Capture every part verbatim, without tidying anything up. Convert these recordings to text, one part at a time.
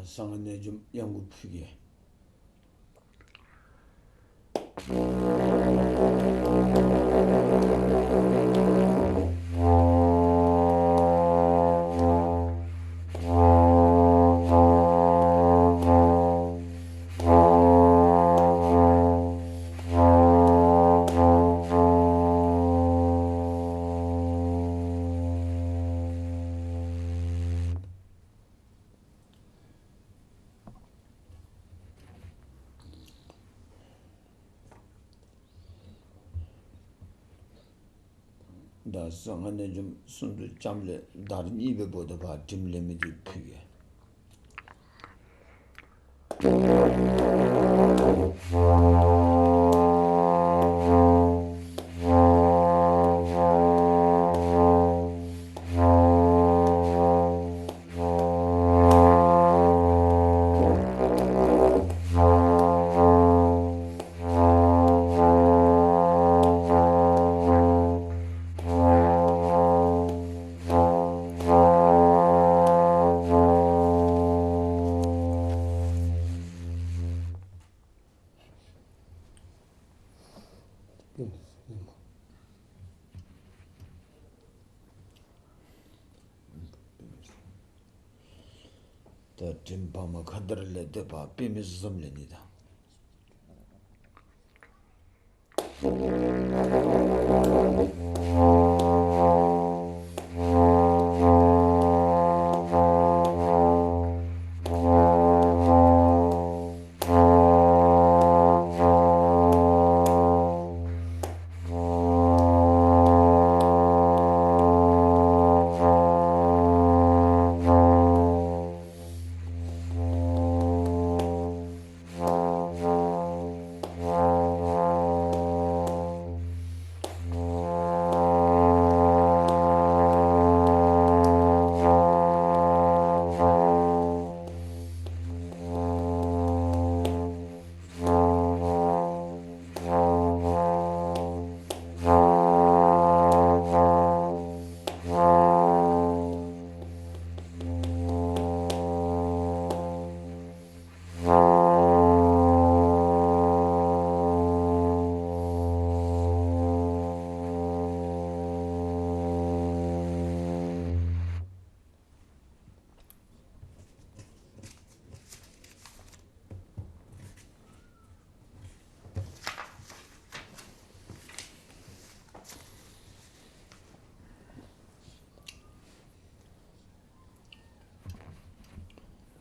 གསང་སྔགས་རྣལ་འབྱོརམ་དབྱངས་སྐུར་ཕུལ་གེ། ད་གསང་སྔགས་རྣལ་འབྱོརམ་གསུམ་དུ་ལྕམ་ལས་བདག་རིགས་གཉིས་པའི་བར་དུ་ཕར་བསྒྲིམས་ལེན་མི་དེ་ཕུལ་གེ། ད་དྲིན་ཕ་མ་ཁ་འདར་ལས་འདོད་པ་དཔེ་མི་སྲིད་ཙམ་ལས་ནི་དང་།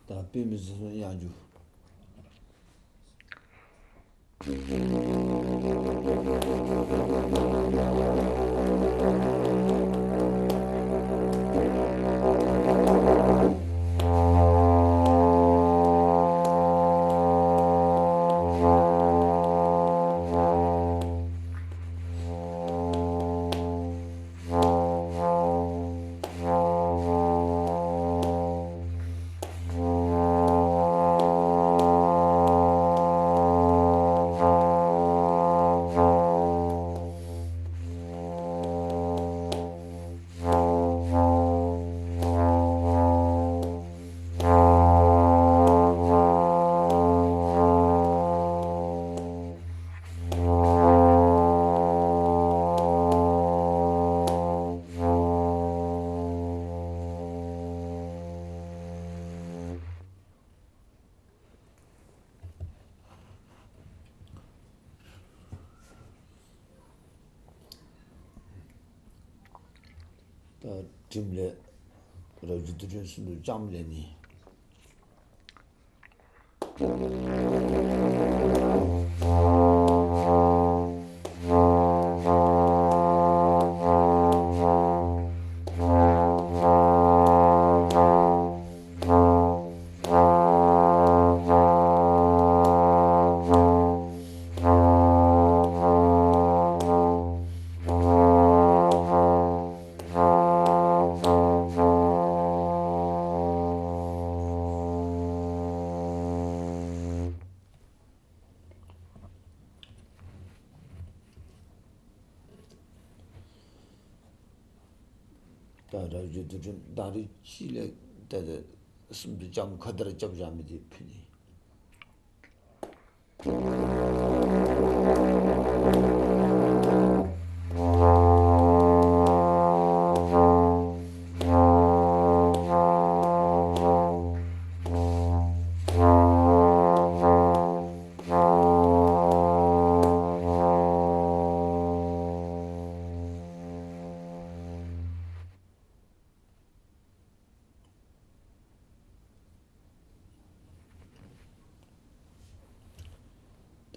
ད་དཔེ་མི་སྲིད་ཙམ་དབྱངས་འགྱུར། ད་བསྒྲིམས་ལས་རབ་ཏུ་བསྒྲིམས་གསུམ་དུ་ལྕམ་ལས་ནི། ད་རབ་ཏུ་བསྒྲིམས་བདག་རིགས་གཅིག་ལས་ད་ལྟ་ གསུམ་དུ་ལྕམ་ཁ་དར་རྒྱབ་བཞག་མི་དེ་ཕུལ་ནས།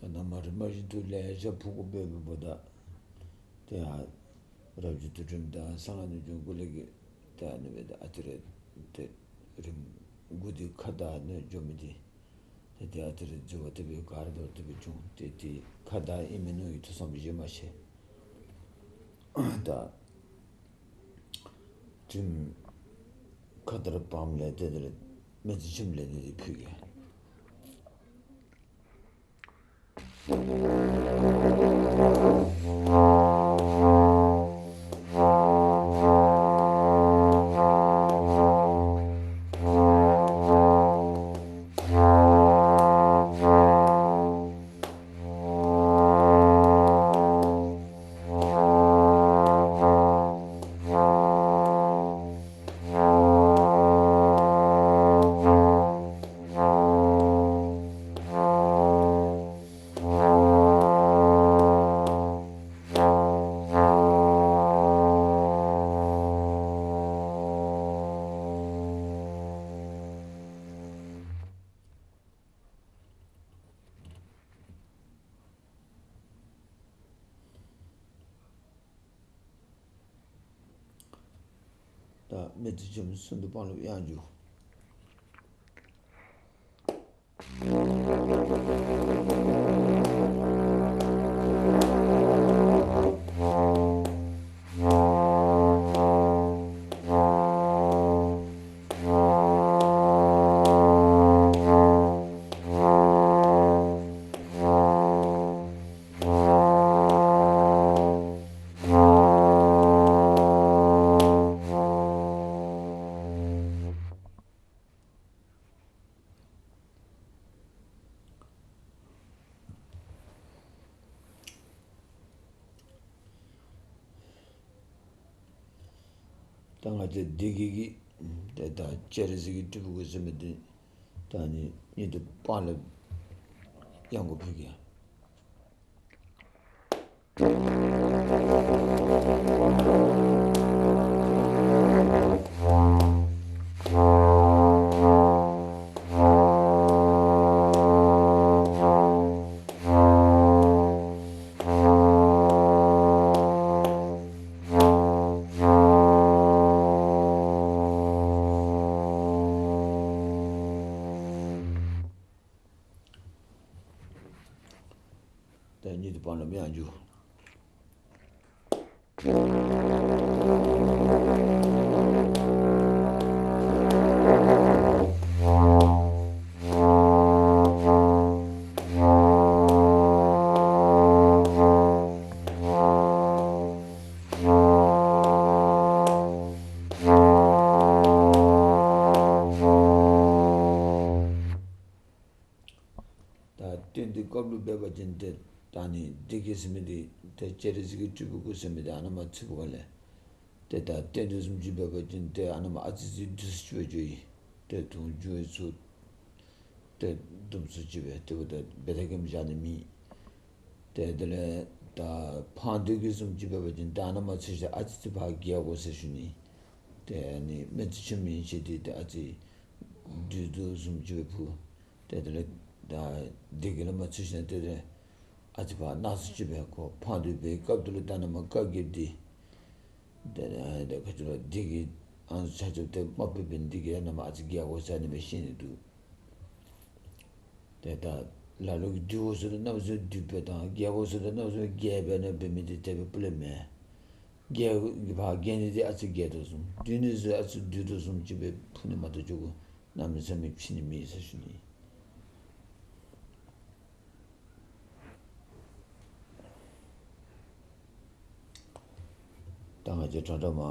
ད་ནང་མ་རིམ་པ་བཞིན་དུ་ལས་བྱ་ཕུང་པོ་སྤེལ་བའི་བུ་དག་དེ་ཡང་རབ་ཀྱི་དུས་སྒྲིམ་དང་སངས་རྒྱས་ནས་བྱུང་ཀུན་ལེགས་ཀྱི་དེ་ཡང་ནུས་པའི་ཨ་ཏི་རེ་དེ་རིམ་དགུ་དེ་ཁ་དག་ནས་འཇོམས་མི་དེ། དེ་དེ་ཨ་ཏི་རེ་རྫི་བ་དེ་བས་གར་དོར་དེ་བས་བྱུང་དེ་དེ་ཁ་དག་ཨིན་མིན་ནོ་ཡི་ཐུགས་བསམ་བཞེས་མ་ཤེས། ད་ཁྲིམས་ཁ་དར་བམ་ལས་དེ་དེ་ལས་མི་ཚེ་ཁྲིམས་ལས་དེ་དེ་ཕུལ་གི། ད་མི་ཚེ་ཁྲིམས་གསུམ་དུ་སྤང་བླང་དབྱངས་འགྱུར། ད་ང་ཚོས་བདེ་སྐྱིད་ཀྱི་དེ་དང་སྤྱན་རས་གཟིགས་ཀྱི་སྤྲུལ་སྐུ་ཟེར་མི་དེ་ད་ནི་གཉིད་དུ་སྤང་ལ་དབྱངས་སྐུ་ཕུལ་གི། ད་གཉིད་དུ་སྤང་ལ་དབྱངས་འགྱུར། ད་རྟེན་འདི་སྐབས་ལུགས་འབད་བ་ཅིན་ཏེ་ད་ནི་བདེ་སྐྱིད་ཟེར་མི་འདི་ཏེ་སྤྱན་རས་གཟིགས་ཀྱི་སྤྲུལ་པའི་སྐུ་ཟེར་མི་འདི་ཨ་ན་མ་ཚུད་པ་ག་ལས། ཏེ་ད་རྟེན་འབྲེལ་བཟུམ་ཅིག་འབད་བ་ཅིན་ཏེ་ཨ་ན་མ་ཨ་ཙི་ཙི་བདུད་རྩི་བཅུ་པ་བཅུ་ཡི། ཏེ་དུང་རྒྱུ་བའི་ཚུལ། ཏེ་ལྡུམ་ཚུལ་ཅིག་སྦེ་ཏེ་བ་ཏེ་བེ་ད་ཀེམ་བཞག་ནི་མེད། ཏེ་དེ་ལས་ད་ཕང་འདུས་ཀྱི་བཟུམ་ཅིག་འབད་བ་ཅིན་ཏེ་ཨ་ན་མ་ཚུད་ཤ་ཨ་ཙི་ཙི་ཕར་རྒྱལ་དགོ་ཟེར་ཞུ་ནི། ཏེ་ནི་མི་ཚེ་ཆུ་མིན་ཞེས་ཏེ་ཏེ་ཨ་ཙི་བདུད་རྩི་བཟུམ་ཅིག་སྦེ་ཕུལ། ཏེ་དེ་ལས་ད་བདེ་སྐྱིད་ལ་མ་ཚུད་ཤ་ཏེ་དེ་ཨ་ཙི་ཕར་ནགས་ཚལ་ཅིག་སྦེ་ཁོ་ཕང་འདུས་པའི་སྐབས་དུ་ལུ་ད་ཨ་ན་མ་བཀའ་བརྒྱད་འདི། ཏེ་ཏེ་ཁ་ཅིག་ལ་བདེ་སྐྱིད་ཨ་ནི་ཆ་ཁྱབ་ཏེ་མ་ཕུད་པའི་བདེ་སྐྱིད་ཨ་ན་མ་ཨ་ཙི་རྒྱལ་དགོ་ཟེར་ཨ་ནི་སྦེ་ཤེས་ནི་འདུག། ཏེ་ད་ལ་ལུ་གིས་བདུད་དགོ་ཟེར་དུས་གནམ་མེད་ས་མེད་བདུད་པའི་དང་རྒྱལ་དགོ་ཟེར་དུས་གནམ་མེད་ས་མེད་རྒྱལ་པའི་ནང་འབད་མི་འདི་དེ་སྦེ་སྤུ་ལས་མེན། རྒྱལ་གྱི་ཕར་རྒྱལ་ནི་འདི་ཨ་ཙི་རྒྱལ་དོ་བཟུམ་བདུད་ནི་ཟེར་ཨ་ཙི་བདུད་དོ་བཟུམ་ཅིག་སྦེ་ཕུལ་ནི་མ་གཏོགས་ཅིག་གུ་གནམ་མེད་ས་མེད་ཕྱིན་ནི་མེད་ཟེར་ཞུ་ནི། ད་ང་བཅས་ཕྲང་ཕྲང་མ་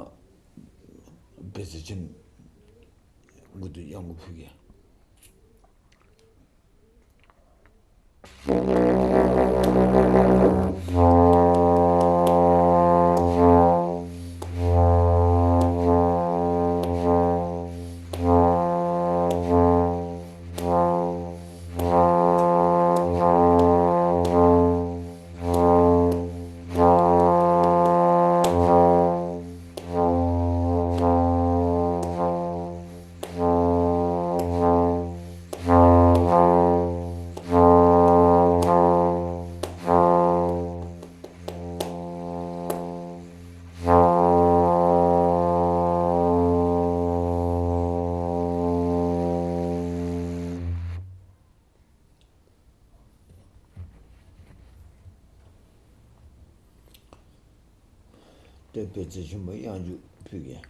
བེ་ཙི་ཁྱིམ་ མགུལ་དུ་གཡང་འགུགས་ཕུལ་གྱི། བསྟོད་པའི་ཚེ་ཆེན་པོ་གཡང་འགུགས་ཕུལ་གྱི།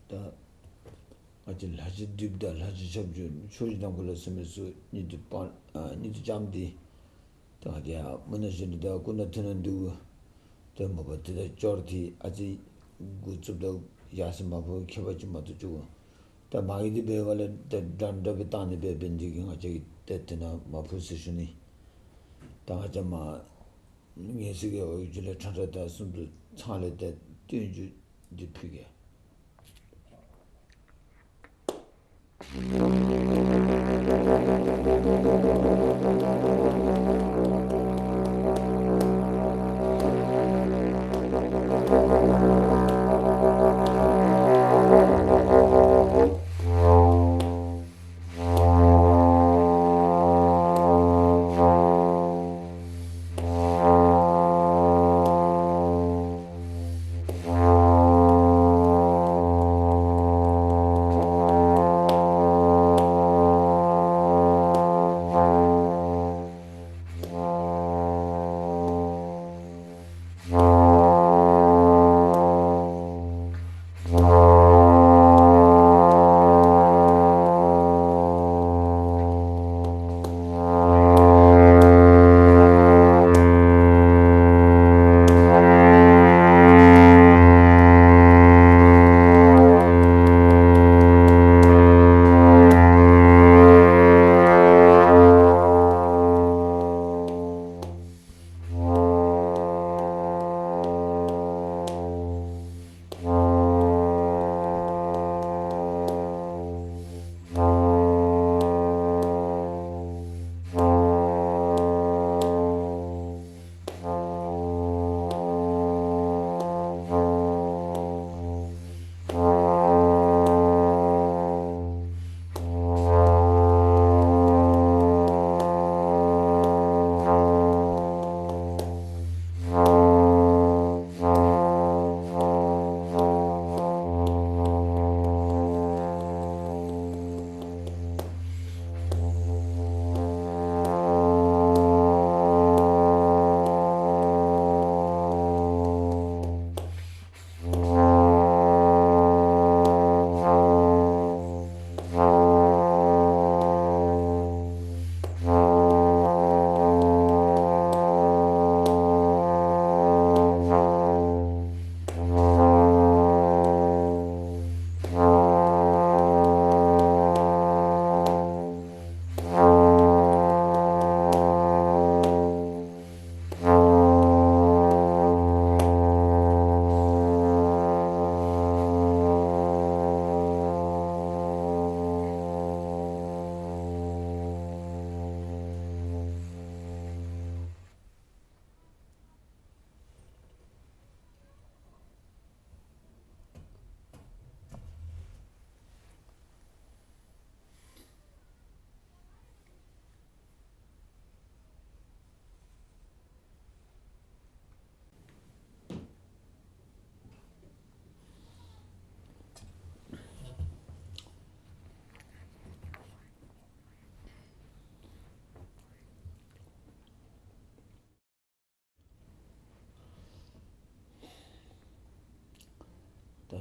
ད་ང་ཚོ་ལྷ་བྱིན་སྒྲིབ་དང་ལྷ་བྱིན་ཁྱབ་འཇུག་ཕྱོགས་བཞི་དང་ཀུན་ལ་སོན་པའི་ཚུལ་གཉིས་དུ་སྤང་ཨ་གཉིས་དུ་བཅངས་ཏེ། ད་ང་ཚོ་ཡང་མི་ན་གཞོན་དུ་ད་སྐུ་ན་ཐུན་ན་འདུག་དེ་མོ་པ་དེ་ད་སྐྱོར་དེ་ཨ་ཙི་འགོ་བཙུགས་ད་ཡག་སེ་མ་ཕོ་ཁྱད་པར་ཅིག་མ་གཏོགས་བཅུག་ད་མ་གི་དེ་བས་བ་ལ་ད་འདྲ་འདྲ་བའི་སྟངས་ནས་བས་བན་དེ་གི་ང་ཅག་གི་ད་དེ་ན་མ་ཕོ་ཟེར་ཞུ་ནི། ད་ང་ཅག་མ། ངེས་སྲིད་ཀྱི་འོག་རྒྱུ་ལས་ཁྲ་ཁྲ་དང་གསུམ་དུ་ཚང་ལས་དེ་སྟོན་རྒྱུ་འདི་ཕུལ་གྱི།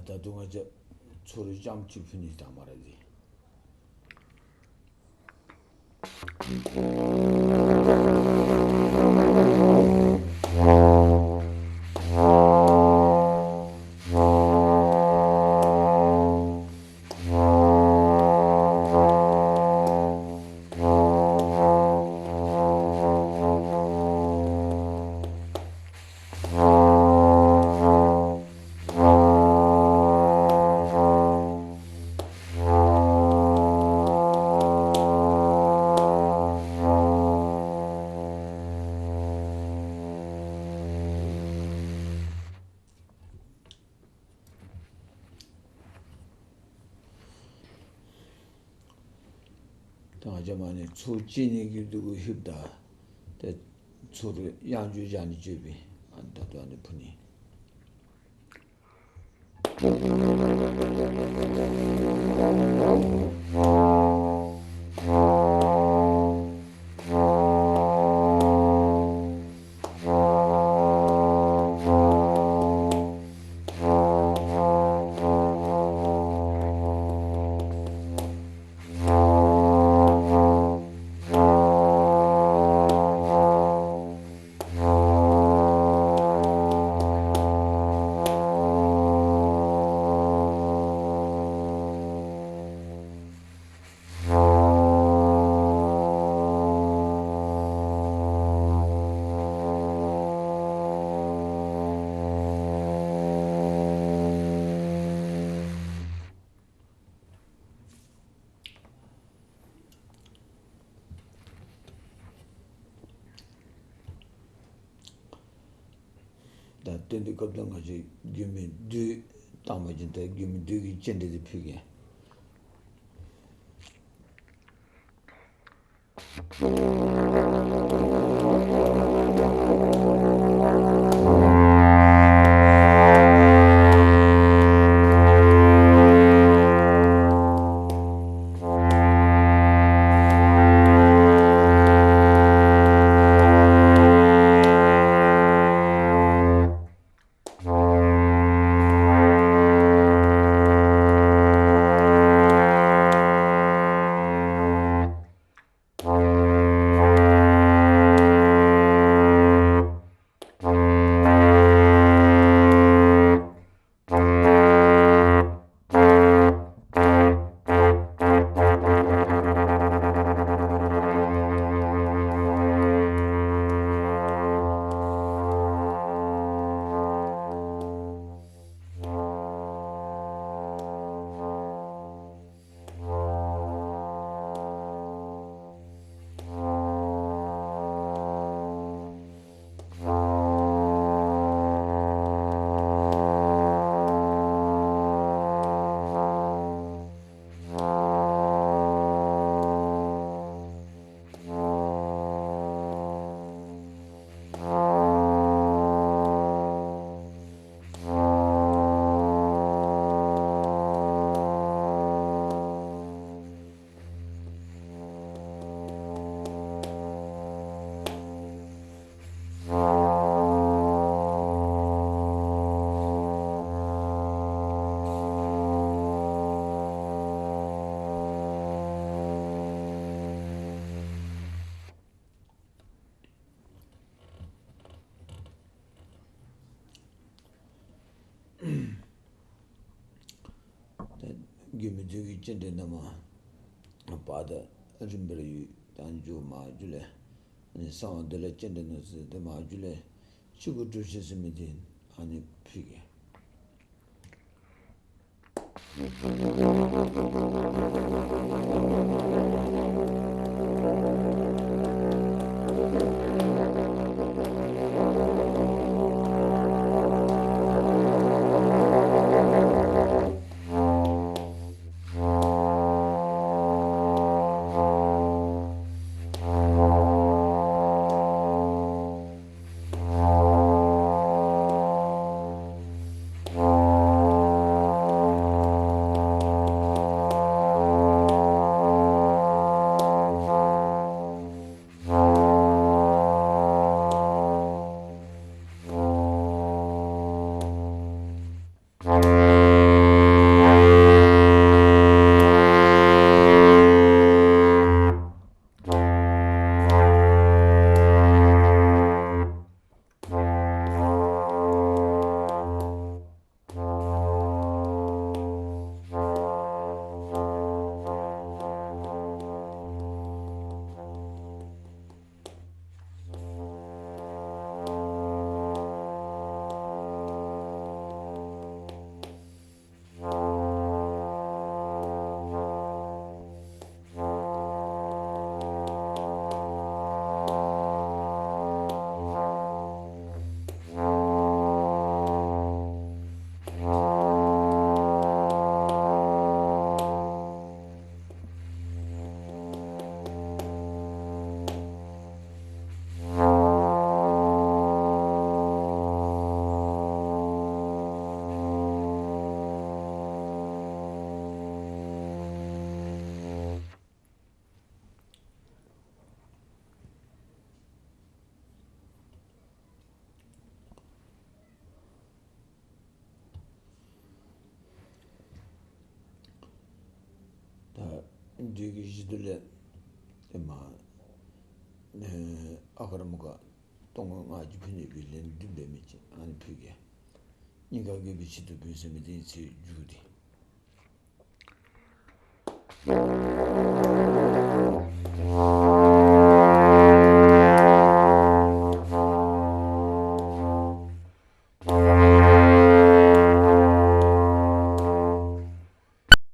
ད་དུང་ང་ཅག་ཚུར་ལྕམ་གཅིག་ཕུལ་ནས་བཏང་མ་རེད་དེ། ད་ང་ཅག་མ་ནི་ཚུར་གཅིག་གཉིས་ཀྱི་སྡུག་གུ་ཧིབ་ད། དེ་ཚུར་དབྱངས་ཅན་སྦྱར་ནས་བརྗོད་པའི་ཨ་ད་དུ་ཨ་ནི་ཕུ་ནི། ད་སྟོན་དུས་སྐབས་དུ་ང་ཚོས་རྒྱུད་སྨིན་བསྡུས་བཏང་བ་ཅིན་ད་རྒྱུད་སྨིན་བསྡུས་ཀྱི་སྤྱན་འདྲེན་དེ་ཕུལ་གྱི། ད་རྒྱུད་སྨིན་བསྡུས་ཀྱི་སྤྱན་འདྲེན་རྣམས་བར་དུ་རིམ་པར་ཡོད། ད་མཇུག་མ་རྒྱུད་ལས་གསང་བ་འདི་ལ་སྤྱན་འདྲེན་ནོ་ཟེར་དེ་མ་རྒྱུད་ལས་གཅིག་པུ་སྒྲུབ་བྱེད་ཟེར་མི་དེ་ཨ་ནི་ཕུལ་གྱི། འདུས་ཀྱི་གཞི་དུ་ལས། དེ་མ། ཨ་ཀརྨ་ཀ་སྟོང་སྔགས་ཀྱི་ཕུལ་ནས་པའི་ལན་བདུན་པའི་མི་ཅིག་ཨ་ནི་ཕུལ་གེ། སྙིང་ག་དགེ་བའི་ཆེད་དུ་འབུལ་ཟེར་མི་དེའི་ཚེ་མཇུག་སྟེ།